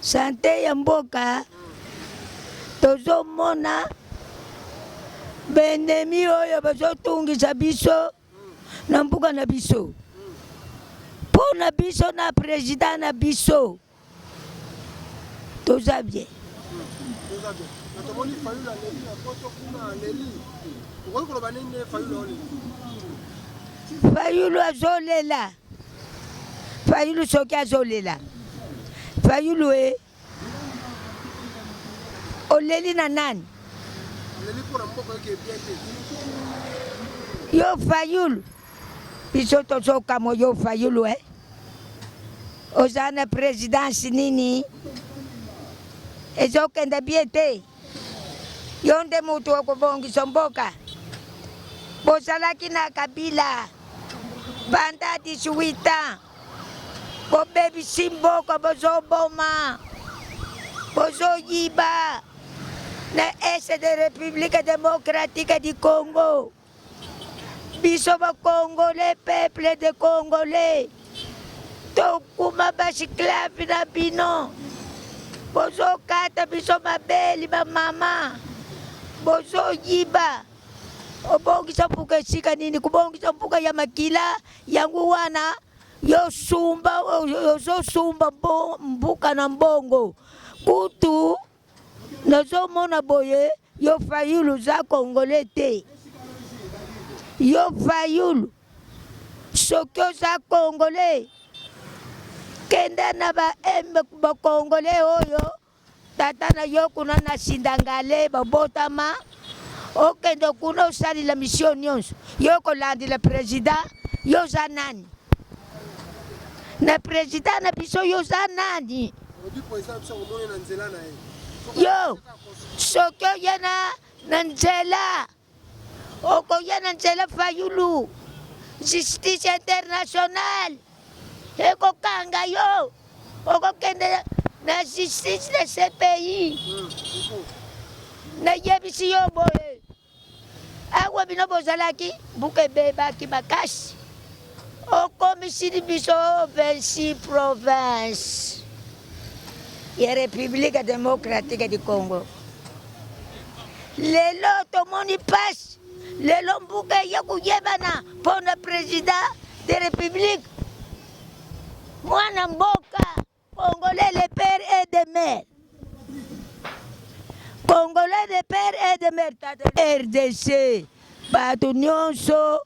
Sante ya mboka tozomona benemi oyo bazotungisa biso na mboka na biso mpo na biso na president na biso toza bien. Toza bien. Na tomoni Fayulu aleli na poto kuna aleli. Okoki koloba nini nde Fayulu aolela? Fayulu azolela. Fayulu soki azolela. Fayulu e oleli na nani? Aleli mpo na mboka eke bien te. Yo Fayulu biso tozokamwa yo Fayulu e oza na presidence nini ezokende bien te yo nde mutu okobongisa mboka bozalaki na Kabila pendant 18 ans bobebisi mboka bozoboma bozoyiba na est de République démocratique du Congo biso ba congolais peuple de congolais tokuma basclave na bino bozokata biso mabeli bamama bozoyiba obongisa mbuka esika nini kobongisa mbuka ya makila yango wana yo sumba ozosumba mbuka na mbongo kutu Nazomona boye yo fayulu oza congolais te yo fayulu soki oza congolais kende na ba ba congolais oyo tata na yo kuna na sindangale babotama okende kuna osalela mission nyonso yo kolandela president yo oza nani na president na biso yo oza nani yo soki oye na na nzela okoya na nzela fayulu justice internationale ekokanga yo okokende na justice na cpi nayebisi yo boye Awa bino bozalaki mbuka ebebaki makasi okomisili biso 26 province ya Republique democratique du Congo. Lelo tomoni pasi, lelo mbuka eye koyebana mpo na president de republique mwana mboka Congolais le père et de mère. Congolais de père et de mère. RDC bato nyonso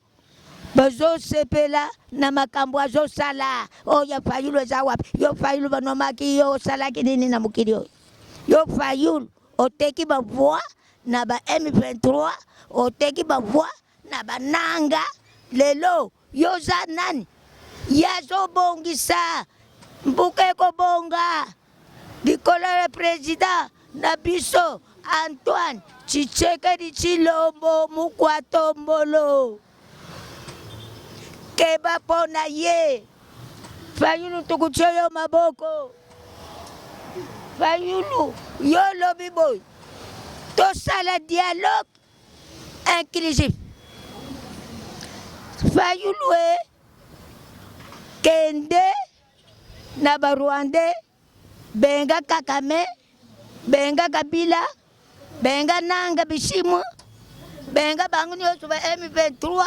bazosepela na makambo azosala oyo ya Fayulu eza wapi? Yo Fayulu banomaki yo osalaki nini na mokili oyo? Yo Fayulu oteki ba voix na ba M23, oteki ba voix na ba Nanga, lelo Yo oza nani? Ye azobongisa mboka ekobonga likolo ya president na biso Antoine Tshisekedi Tshilombo Mukwatombolo. Keba mpo na ye. Fayulu tokotia yo maboko. Fayulu yo olobi boye tosala dialogue inclusif. Fayulu e kende na ba Rwandais benga Kagame benga Kabila benga Nanga Bisimwa benga bango nyonso ba M23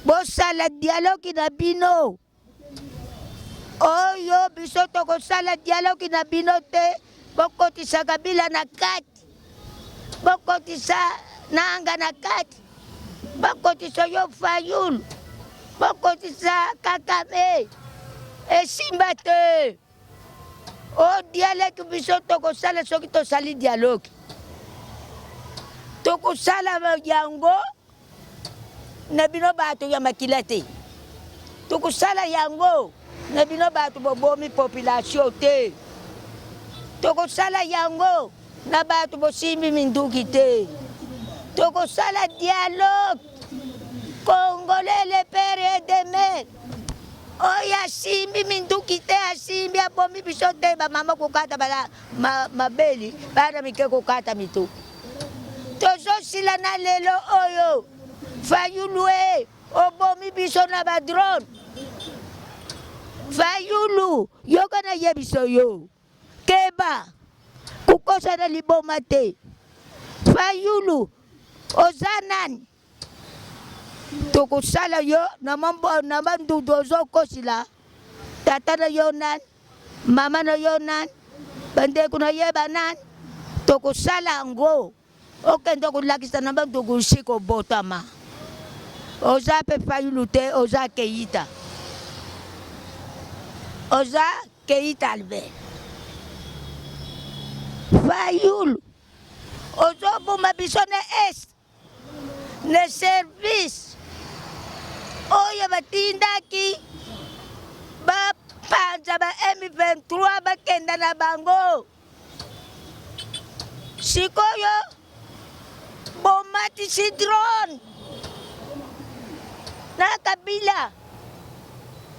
bosala dialogue na bino. Oyo biso tokosala dialogue na bino te, bokotisa Kabila na kati, bokotisa Nanga na kati, bokotisa yo Fayulu, bokotisa Kagame, esimba te. O dialogue biso tokosala soki tosali dialogue tokosala yango na bino bato ya makila te tokosala yango na bino bato bobomi population te tokosala yango na bato bosimbi minduki te tokosala dialogue congolais le père et de mère oyo asimbi minduki te asimbi abomi biso te bamama kokata bala mabeli bana mike kokata mitu Tozosila na lelo oyo Fayulu e obomi biso na ba drone. Fayulu yoka na yebiso yo keba kokosana liboma te Fayulu oza nani tokosala yo na mandudu ozokosila tata na yo nani mama na yo nani bandeko na ye banani tokosala yango Okende kolakisa na bandugu esika obotama. Oza pe fayulu te oza keita. Oza keita Albert. Fayulu ozoboma biso na est na service oyo batindaki bapanza ba M23 bakenda na bango. Sikoyo bomatisi drone na Kabila,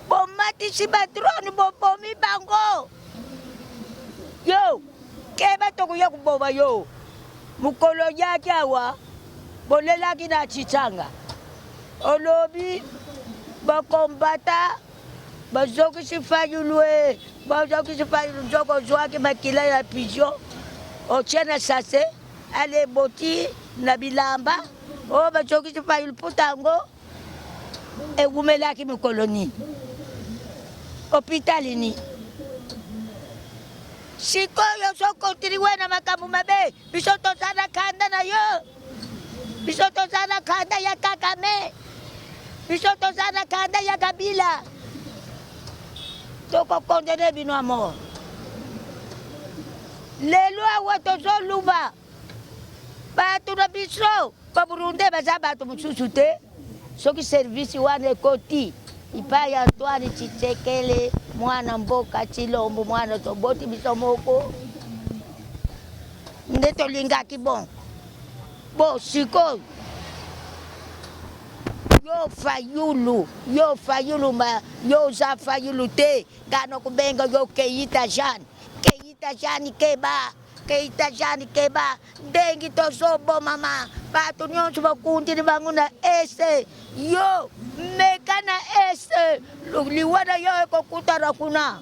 bomatisi ba drone bobomi bango. Yo keba tokoya koboma yo mokolo oyaki awa bolelaki na Tshitsanga olobi bakombata Bazokisi fayulu e bazokisi fayulu nzoka ozwaki makila ya pigeon otie na sase ale eboti na bilamba oyo oh, bazokisi fayulu puta yango ewumelaki mikolo nini hopitali nini sikoyo ozokontinue na makambo mabe biso toza na kanda na yo Biso toza na kanda ya Kagame, biso toza na kanda ya Kabila, tokokondene bino a mort. Lelo awa tozoluba bato na biso ba Burundais baza bato mosusu te. Soki service wana ekoti epai ya Antoine Tshisekele mwana mboka Tshilombo mwana toboti biso moko nde tolingaki bon bo sikoyo yo fayulu yo fayulu ma yo oza fayulu te nga nakobenga yo keita jeanne keita jeanne keba keita jeanne keba ndenge tozobomama bato nyonso bakundili bango na este yo meka na este liwa na yo ekokutana kuna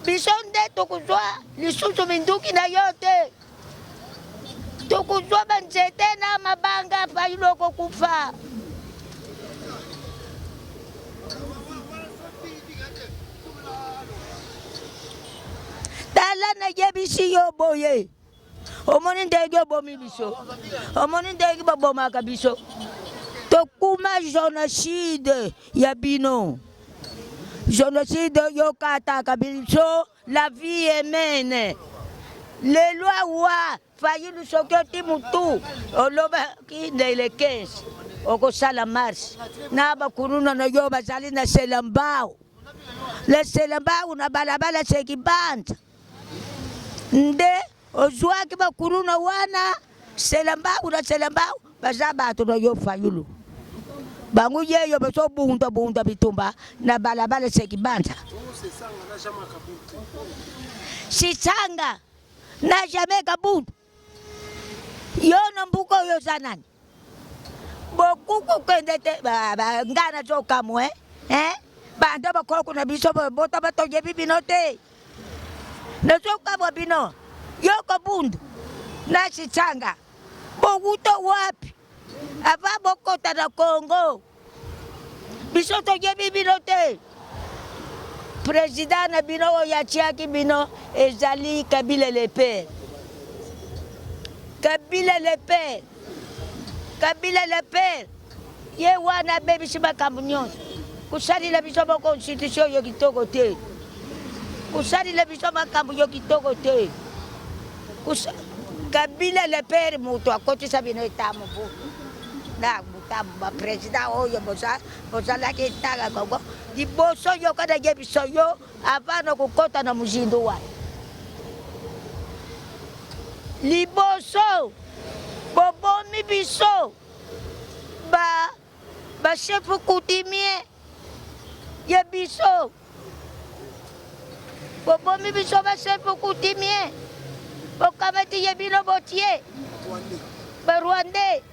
Biso nde tokozwa lisusu minduki na yo te, tokozwa banzete na mabanga, Fayulu okokufa. Tala nayebisi yo boye, omoni ndenge obomi biso, omoni ndenge babomaka biso, tokuma genocide ya bino. Genocide yokataka biso la vie humaine. Lelo awa Fayulu soki oti mutu olobaki na le 15 okosala marche na bakuluna na yo bazali na Selembao na Selembao na balabala Sekibanza nde ozwaki bakuluna wana Selembao na Selembao baza bato na yo Fayulu bango yeyo bazobunda bunda bitumba na balabala Sekibanza Sisanga na jamais Kabund yo na mbuka oyo oza nani bokuku kende te nga nazokamwe eh? banda bakoko na biso bota batoyebi bino te Nazokamwa bino yo Kabund na Tshitsanga bowuta wapi avant bokota na Congo biso toyebi bino te president na bino oyo atiaki bino ezali Kabila le père Kabila le père Kabila le père ye wana abebisi makambo nyonso kosalela biso ba constitution yo kitoko te kosalela biso makambo yo kitoko te Kabila le père moto akotisa bino eta mobutu na butamu ba president oyo bozalaki etala kongo liboso yoka na yebiso yo avant na kokota na mozindo wana liboso bobomi biso ba ba chef coutumier ya biso bobomi biso ba chef coutumier bokamati ye bino botie ba rwandais.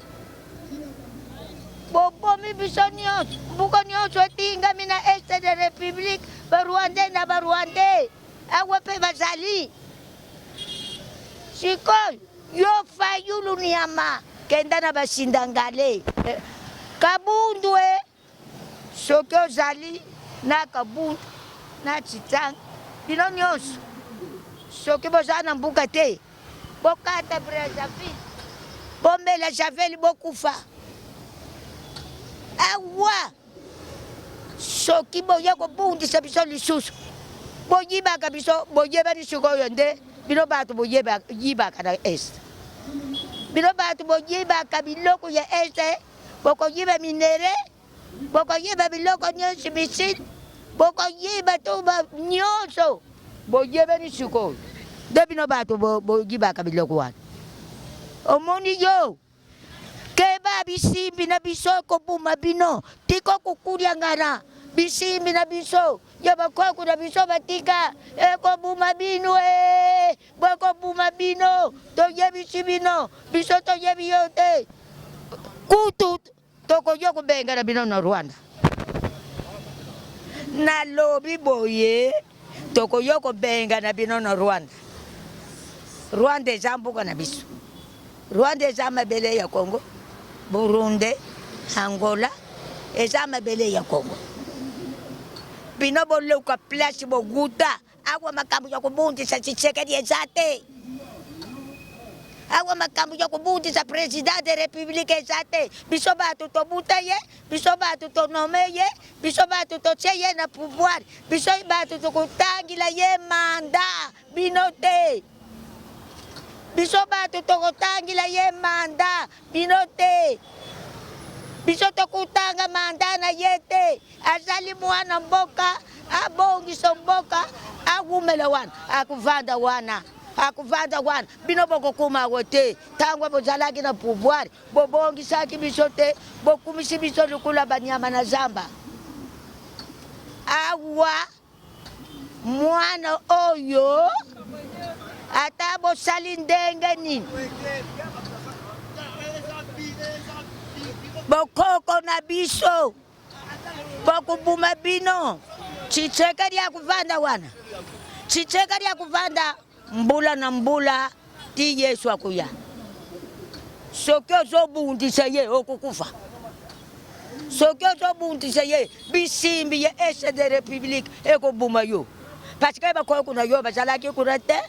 Bobomi biso nionso, mbuka nionso etingami na Est de Republique, ba Rwandais na ba Rwandais awa pe bazali. Sikoyo yo Fayulu niama kenda na ba Sindangale Kabundu e soki ozali na Kabundu na Tshitanga bino nionso soki boza na mbuka te Bokata Brazzaville, bomela javel bokufa. Awa soki boye kobundisa biso lisusu, boyibaka biso, boyebani sikoyo nde bino bato boyibaka na est, bino bato boyibaka biloko ya est, bokoyiba minere Bokoyiba biloko nyonso misili, bokoyiba to nyonso boyebani sikoyo nde bino bato boyibaka biloko wana. Omoni yo keba bisimbi na biso ekobuma bino tiko kokuliangana bisimbi na biso ya bakoko na biso batika ekobuma bino e bokobuma bino toyebisi bino biso toyebi yo te kutu Tokoki kobengana bino na Rwanda. Nalobi boye tokoki kobengana bino na Rwanda. Rwanda eza mboka na biso. Rwanda eza mabele ya Congo, Burundi, Angola eza mabele ya Congo. Bino boluka place boguta Awa makambo ya kobundisa Tshisekedi eza te. Awa makambo ya kobundisa president de republique eza te. Biso bato tobuta ye, biso bato tonome ye, biso bato totie ye na pouvoir, biso bato tokotangila ye mandat, bino te. Biso bato tokotangila ye mandat, bino te. Biso tokotanga mandat na ye te. Azali mwana mboka, abongisa mboka, awumela wana, akovanda wana, akovanda wana. Bino bokokoma awa te. Tango bozalaki na pouvoir, bobongisaki biso te, bokumisi biso lokola banyama na zamba. Awa mwana oyo ata bosali ndenge nini, bokoko na biso Bakobuma bino. Tshisekedi akuvanda wana. Tshisekedi akuvanda mbula na mbula ti Yesu akoya. Soki ozobundisa ye okokufa. Soki ozobundisa ye bisimbi ya Est de Republique ekobuma yo. Parce que bakoko na yo bazalaki kuna te.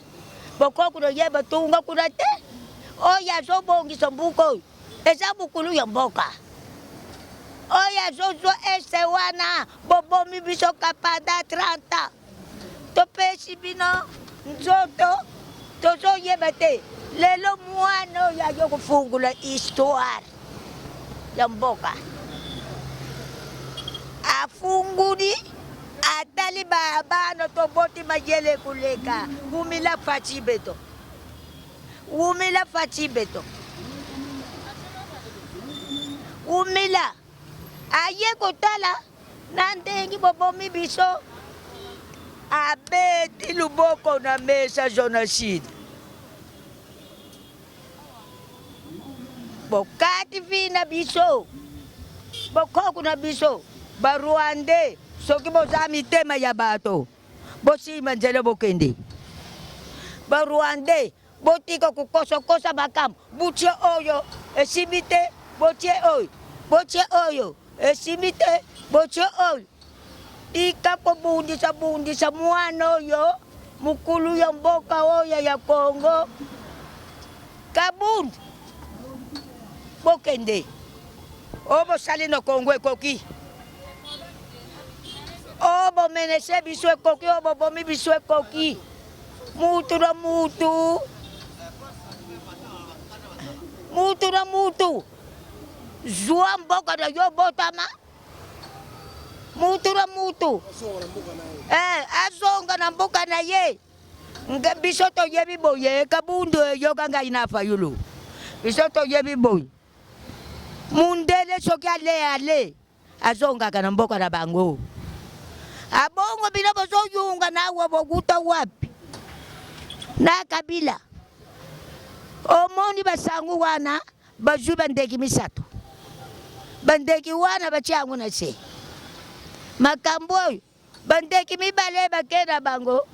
Bakoko na ye batunga kuna te. Oyo azobongisa mbuka oyo eza mokulu ya mboka. Oyo azozwa este wana bobomi biso ka pendant 30 ans topesi bino nzoto tozoyeba te lelo mwana oyo aye kofungula histoire ya mboka afunguli atali bana toboti mayele koleka wumila Fatshi beton Wumela Fatshi beton. Wumela. Aye kotala na ndenge bobomi biso. Abeti loboko na mesa Jonacide. Bokati vi na biso. Bokoko na biso. Ba Rwandais soki boza mitema ya bato. Bosimba nzela bokende. Ba rwandais botika kokosa kosa makambo botie oyo esimbi te botie oyo botie oyo esimbi te botie oyo tika kobundisa bundisa mwana oyo mokulu ya mboka oyo ya Congo Kabund bokende oyo bosali na Congo ekoki oyo bomenese biso ekoki oyo bobomi biso ekoki mutu na mutu mutu na mutu zwa mboka na yo botama mutu na mutu eh, azonga na mboka na ye biso toyebi boye kabundu eyoka ngai na fayulu biso toyebi boye Mundele soki ale ale azongaka na mboka na bango. Abongo bino bozoyunga na awa bokuta wapi? Na Kabila. Omoni basangu wana bazwi bandeki misato. Bandeki wana batia yango na se. Makambo oyo bandeki mibale bake na bango,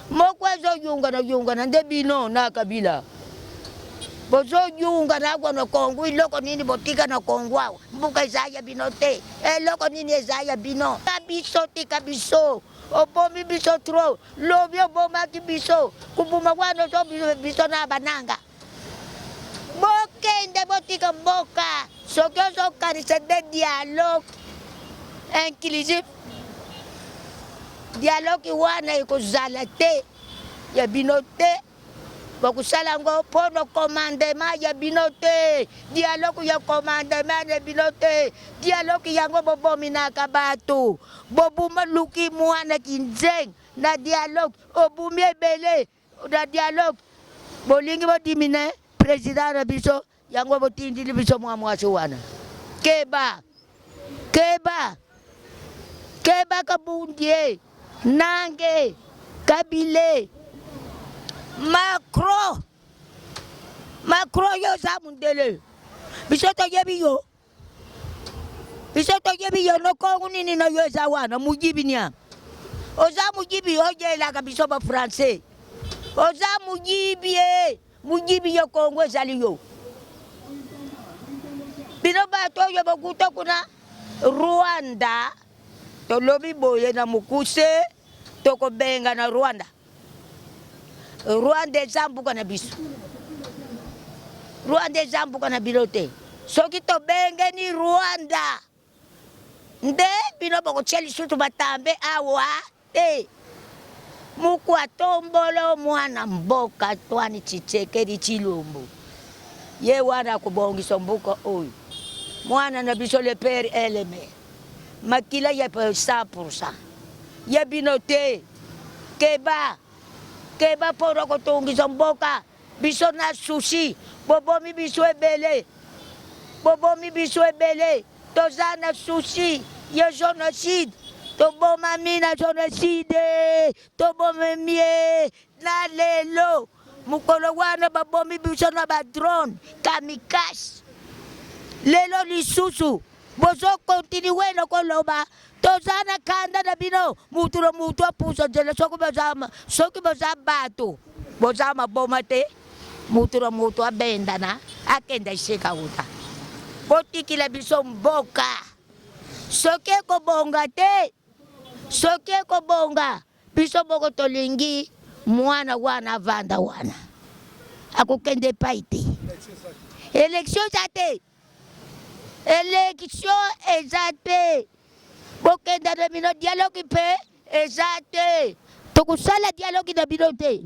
moko azoyungana yungana nde bino na Kabila bozoyungana awa na Kongo. Eloko nini botika na Kongo awa? Mboka eza ya bino te. Eloko nini eza ya bino? Tika biso, tika biso. Obomi biso trop. Lobi obomaki biso. Koboma wana ozo biso na bananga. Bokende botika mboka. Soki ozokanisa nde dialogue inclusif, dialogue wana ekozala te ya bino te. Bokosala yango mpo na commandement ya bino te. Dialogue ya commandement ya bino te. Dialogue yango bobominaka bato. Bobuma luki mwana kinzeng na dialogue, obumi ebele na dialogue. Bolingi bodimine president na biso, yango botindili biso mwa mwasi wana. Keba, keba, keba Kabundie, Nange, Kabile, Macron. Macron yo oza mundele, biso toyebi yo. Biso toyebi yo no kongo nini na yo eza wana mujibi nia. Oza mujibi ojelaka biso ba français. Oza mujibi e mujibi yo kongo ezali yo. Bino bato oyo bokuta kuna Rwanda tolobi boye na mokuse tokobenga na Rwanda. Rwanda eza mboka na biso. Rwanda eza mboka na bino te. Soki tobengeni Rwanda nde bino bokotia lisusu batambe awa te. Mukwa tombolo mwana mboka Antoine Tshisekedi Tshilombo ye wana akobongisa mboka oyo. Mwana na biso le père et le mère. Makila ya 100% ya bino te. Keba, keba pona kotongisa mboka. Biso na souci, bobomi biso ebele, bobomi biso ebele, toza na souci ya genocide, tobomami na genocide, tobomami na lelo mokolo wana babomi biso na ba drone kamikaze. Lelo lisusu Bozo continuer na koloba toza na kanda na bino, mutu na mutu apusa nzela soki boza soki boza batu boza maboma te, mutu na mutu abendana akenda esika awuta. Botikila biso mboka soki ekobonga te, soki ekobonga biso moko tolingi mwana wana avanda wana akokende epai te, election eza te. Election eza te, bokenda na bino dialogue mpe eza te, tokosala dialogue na bino te,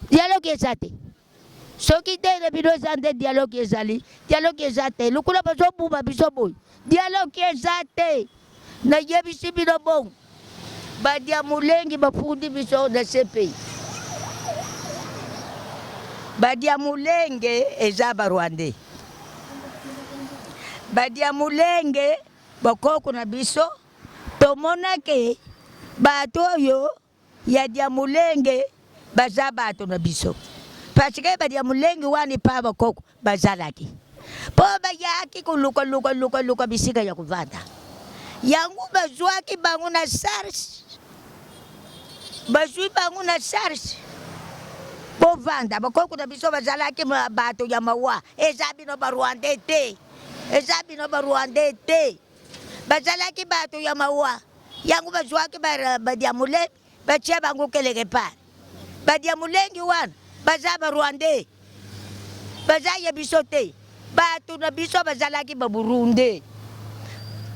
dialogue eza te. Soki te na bino eza nde dialogue ezali, dialogue eza te. Lokola bazobuma biso boye, dialogue eza te. Nayebisi bino bongo, Badiamulengi bafundi biso na CPI. Badiamulenge eza ba Rwandais. Badiamulenge bokoko na biso tomonake bato oyo ya Diamulenge baza bato na biso parce que ba Diamulenge wana epa bakoko bazalaki po bayaki koluka luka luka luka bisika ya kovanda yango bazwaki bango na SARS bazwi bango na SARS bovanda bakoko na biso bazalaki bato ya mawa eza bino ba Rwandais te eza bino ba Rwandais te bazalaki bato ya mawa yango bazwaki badiamule batia bango quelque part badiamulengi wana baza ba rwandais baza ya biso te bato na biso bazalaki ba burundais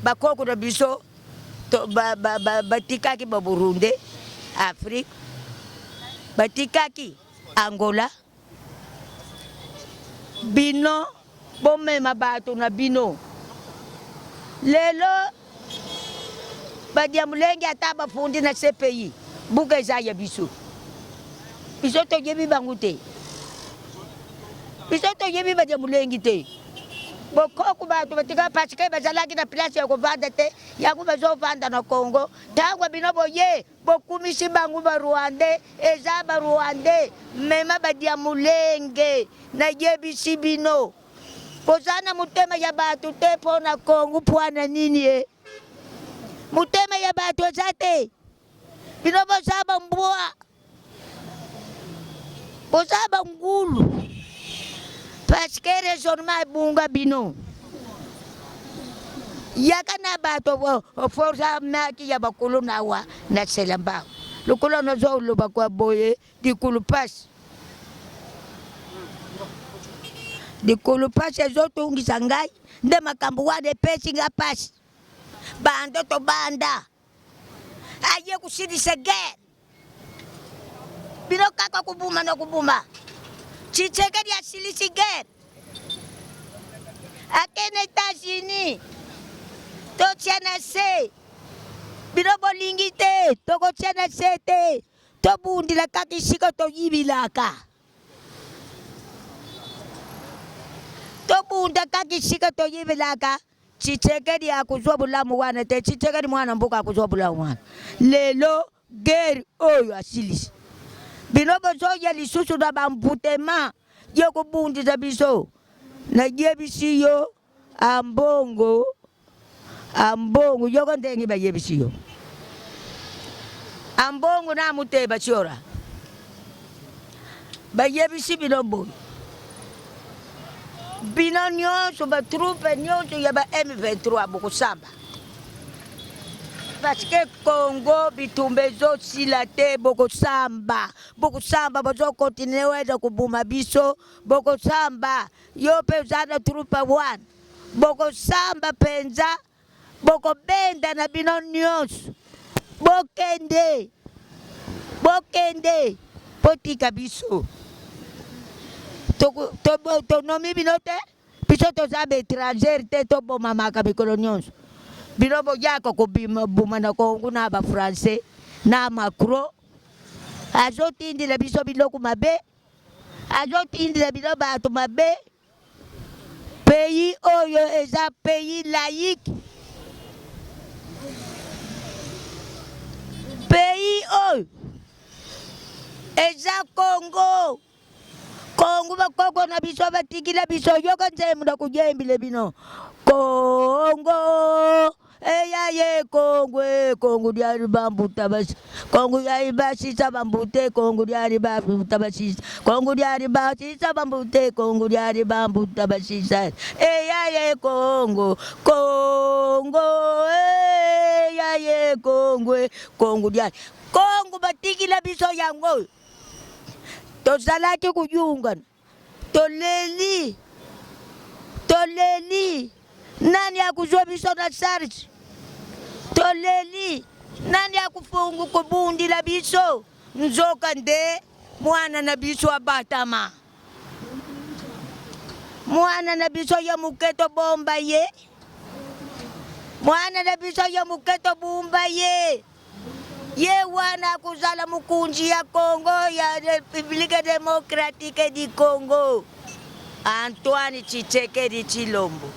bakoko na biso batikaki ba burundais afrique batikaki angola Bino bomema bato na bino lelo badiamulenge ata bafundi na CPI mbuka eza ya biso biso toyebi bango te biso toyebi badiamulengi te bokoko bato batika parce que bazalaki na place ya kovanda te yango bazovanda na Congo ntango bino boye Bokumisi bango ba rwandais eza ba rwandais mema ba diamulenge na yebisi bino. Boza na motema ya bato te mpo na Congo pwana nini e? Motema ya bato eza te. Bino boza bambwa, boza bangulu parce que raisonnement ebunga bino. Yaka na bato force maki ya bakolo nawa na selamba lokola nazwa oloba kwa boye likolo pasi likolo pasi ezotungisa ngai nde makambo wana epesi nga pasi banda tobanda aye kosilisa guerre bino kaka kobuma na kobuma Tshisekedi asilisi guerre akende Etats-Unis totia na se bino bolingi te tokotia na se te tobundila kaka esika toyibilaka tobunda kaka esika toyibilaka Tshisekedi akozwa bolamu wana te. Tshisekedi mwana mboka akozwa bolamu wana. Lelo guerre oyo asilisi bino bozoya lisusu na bambutema ya kobundisa biso. Nayebisi yo ambongo ambongo yoko ndenge bayebisi yo ambongo na muteba tshiora Bayebisi bino boye, bino nyonso ba troupe nyonso ya ba M23 bokosamba parce que Congo bitumba ezosila te, bokosamba, bokosamba, bozokontinue weza koboma biso, bokosamba. Yo mpe oza na troupe wana, bokosamba mpenza, bokobenda na bino nyonso, bokende, bokende, botika biso. Tonomi bino te, biso toza ba étranger te, tobomamaka mikolo nyonso. Bino boyaka kobima na Congo na ba français na Macron azotindela biso biloko mabe, azotindela bino bato mabe. Pays oyo eza pays laïque. Pays oyo eza Congo. Congo bakoko na biso batikila biso yoka nzembo na kojembile bino. Congo Eya ye Kongo e Kongo diari bambuta basi Kongo diari basisa bambute Kongo diari bambuta basisa Kongo diari basisa bambute Kongo diari bambuta basisa Eya ye Kongo Kongo eya ye Kongo e Kongo diari Kongo batikila biso yango tozalaki kuyungana Toleli, toleli, nani akozwa biso na charge? Toleli, nani akofungu kobundila biso? Nzoka nde mwana na biso abatama, mwana na biso ya moke tobomba ye, mwana na biso ya moke tobumba ye. Ye wana akozala mokonzi ya Congo ya Republique Democratique du Congo, Antoine Tshisekedi Tshilombo.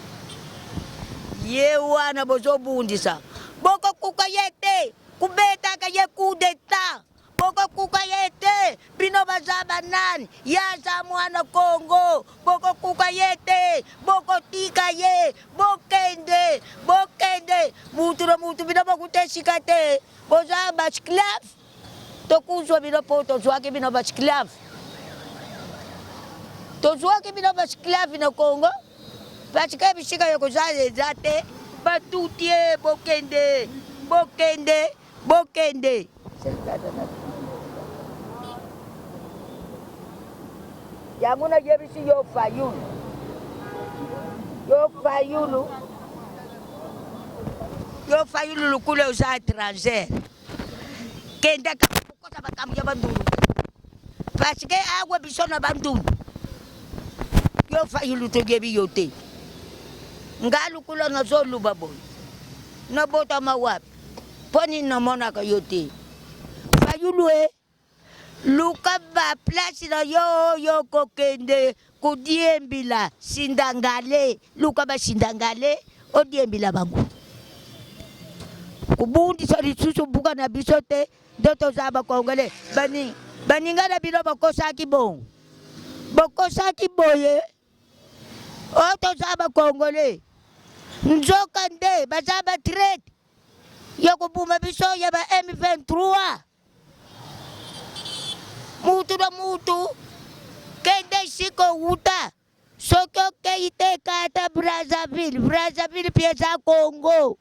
Ye wana bozobundisa, bokokuka ye te, kubetaka ye coup d'etat, bokokuka ye te. Bino baza banani? Ye aza mwana Congo, bokokuka ye te, bokotika ye, bokende, bokende mutu na mutu, bino bokuta esika te, boza ba esclave, tokuzwa bino po tozwaki bino ba esclave, tozwaki bino ba esclave na Congo, parce que bisika ya kozala eza te, batuti ye, bokende, bokende. Bokende. Yango nayebisi yo Fayulu, yo Fayulu, yo Fayulu lokola oza étranger, kende kaka kokota makambo ya bandundu parce que awa biso na bandundu yo Fayulu toyebi yo te. Nga lokola nazoluba boye nabotama wapi? Mpo nini namonaka yo te Fayulu e luka ba place na yo oyo okokende kodiembila sindangale luka ba sindangale odiembila bango kobundisa lisusu mbuka na biso te nde toza ba congolais bani baninga na bino bakosaki bongo bokosaki boye. Oyo toza ba congolais. Nzoka nde baza ba traite ya kobuma biso ya ba M23. Mutu na mutu kende esika owuta. Soki okeyi te kata Brazzaville, Brazzaville mpe eza Congo.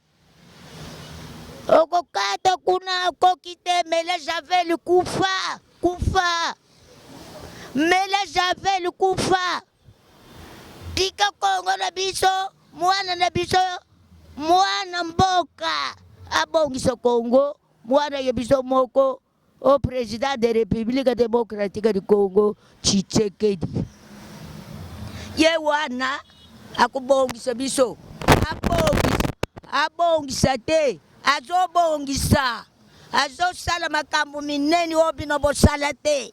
Okokata kuna okoki te mela javel kufa kufa mela javel kufa tika Congo na biso mwana na biso mwana mboka abongisa Congo mwana ye biso moko o president de Republique democratique du Congo Tshisekedi ye wana akobongisa biso abongisa abongisa te azobongisa azosala makambo minene oyo bino bosala te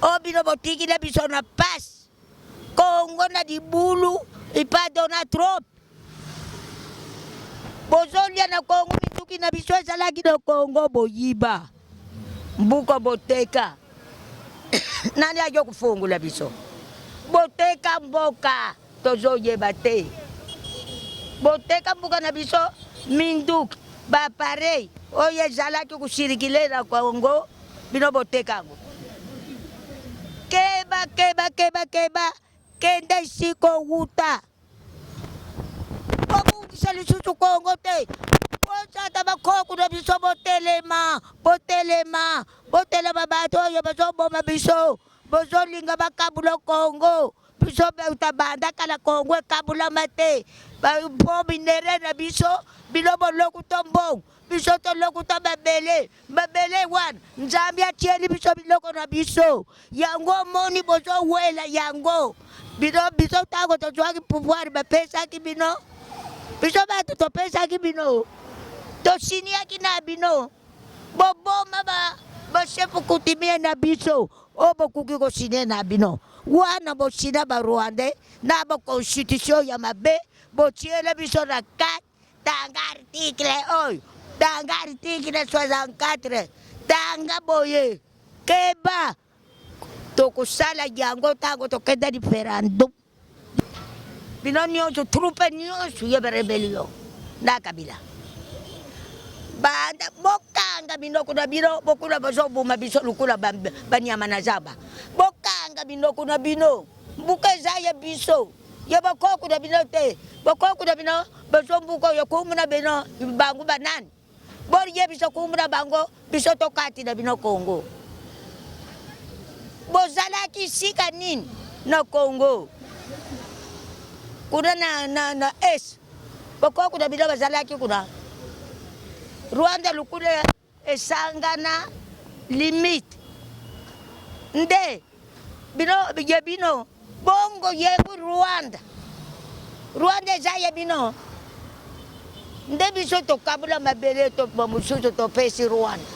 oyo bino botikila biso na pasi Congo na libulu epa Donald Trump bozolia na Congo minduki na biso ezalaki na Congo boyiba mbuka boteka nani ayo kofungola biso boteka mboka tozoyeba te boteka mboka na biso minduki ba appareil oyo ezalaki kosirikile na Congo bino boteka yango keba keba keba keba kende esika owuta kobungisa lisusu Congo te bozata bakoko na biso botelema botelema botelema bato oyo bazoboma biso bozolinga bakabula Congo biso beuta banda kala Congo ekabulama te po minere na biso bino bolokuta mbongo biso tolokuta mabele mabele wana Nzambe atieli biso biloko na biso yango omoni bozowela yango bino biso ntango tozwaki pouvoir bapesaki bino biso bato topesaki bino tosiniaki na bino boboma ba ba chef coutumier na biso oyo bokoki kosine na bino wana bosina ba rwandais na ba constitution ya mabe botiele biso na kati tanga article oyo tanga article 64 tanga boye keba tokosala yango ntango tokenda referendum bino nyonso troupe nyonso ya barebellion na kabila banda bokanga minoko na bino bokula bazoboma biso lokola banyama na zamba bokanga minoko na bino mbuka eza ya biso ya bokoko na bino te bokoko na bino bazombuka oyo kumu na bino bango banani boyebisa kumu na bango biso tokati na bino Congo bozalaki sika nini na Congo kuna na, na, na est bokoko na bino bazalaki kuna Rwanda lukula esangana limite nde bino ye bino bongo yebu Rwanda Rwanda eza ya bino nde biso tokabula mabele to mosusu topesi Rwanda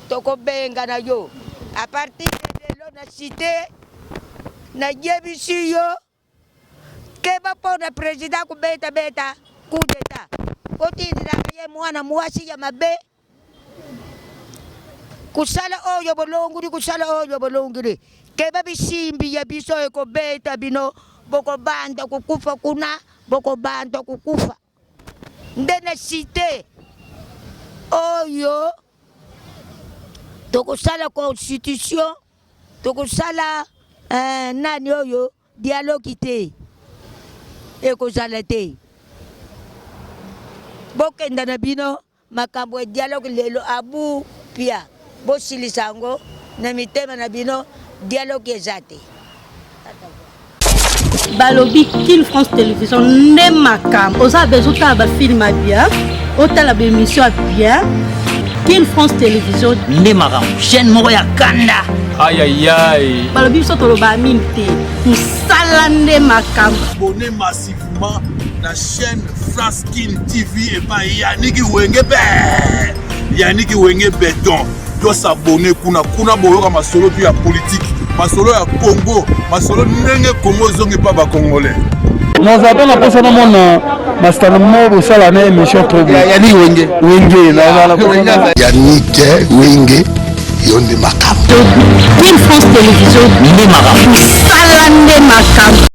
tokobengana yo a partir de lelo na cite nayebisi yo keba mpo na president kobeta beta coup d'etat otindelaka ye mwana mwasi ya mabe Kosala oyo bolongoli, kosala oyo bolongoli. Keba bisimbi ya biso ekobeta bino, bokobanda kokufa kuna, bokobanda kokufa. Nde na cite oyo tokosala constitution, tokosala eh, nani oyo Dialogue te ekozala te bokenda na bino makambo ya dialogue lelo abu pia bosilisa yango na mitema na bino dialogue eza te. Balobi kin France Television nde makambo. Oza besoin otala ba film ya bien, otala ba emission ya bien. Kin France Television nde makambo. Chaîne moko ya kanda. Aïe aïe aïe. Balobi biso toloba mingi te. Musala nde makambo. Abonnez massivement na chaîne France Kin TV epai Yannick Wenge be Yannick Wenge beton to s'abonner kuna kuna boyoka masolo tu ya politique masolo ya Congo masolo ndenge Congo ezongi pa ba congolais naza mpe na mposa namona masitana moko bosala na émission trop Yannick Wenge Wenge Yannick Wenge. Yo nde makambo. Kin France Télévision nde makambo. Mosala nde makambo.